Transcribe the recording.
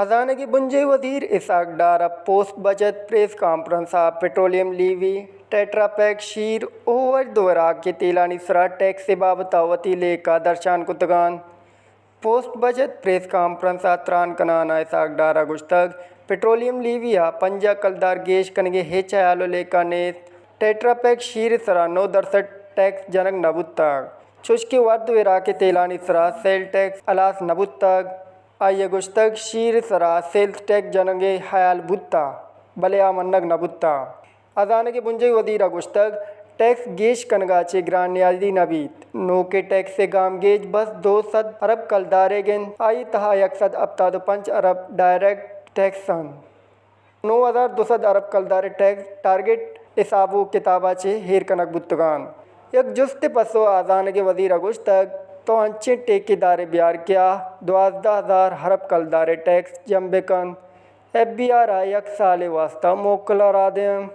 ہزانگ ءِ بنجاہی وزیر اسحاق ڈار ءَ پوسٹ بجٹ پریس کانفرنس ءَ پٹرولیم لیوی، ٹیٹرا پیک شیر ءُ ہور دو وراک ءِ تیلانی سرا ٹیکس ءِ بابت ءَ وتی لیکہ درشان کتگ اَنت۔ پوسٹ بجٹ پریس کانفرنس ءَ تران کنان ءَ اسحاق ڈار ءَ گوشتگ، پٹرولیم لیوی ءَ پنجاہ کلدار گیش کنگ ءِ ہچ ہیال ءُ لیکہ نیست۔ ٹیٹرا پیک شیر ءِ سرا نو درسد ٹیکس جنگ نہ بوتگ، چوشکہ ہور دو وراک ءِ تیلانی سرا سیل ٹیکس ہلاس نہ بوتگ۔ آئی ءَ گوشتگ، شیر ءِ سرا سیلز ٹیکس جنگ ءِ ہیال بوتہ، بلے آ منگ نہ بوتہ۔ ہزانگ ءِ بنجاہی وزیر ءَ گوشتگ، ٹیکس گیش کنگ ءَ چہ گران نیازی نہ بیت۔ نوکیں ٹیکس ءِ گامگیج بس دو سد ارب کلدار ئیگ اِنت، آئی ءِ تہا یک سد ہپتاد ءُ پنچ ارب ڈائریکٹ ٹیکس اَنت۔ نو ہزار دو سد ارب کلدار ءِ ٹیکس ٹارگٹ حساب ءُ کتاب ءَ چہ ایر کنگ بوتگ اَنت۔ یک جست ءِ پسو ءَ ہزانگ ءِ وزیر ءَ گوشتگ، تو انچیں ٹیکیدارے بیار کہ آ دوازدہ ہزار ارب کلدار ءِ ٹیکس جم بہ کنت۔ ایف بی آر ءَ یک سالے واستا موکل ءَ راہ دئینت۔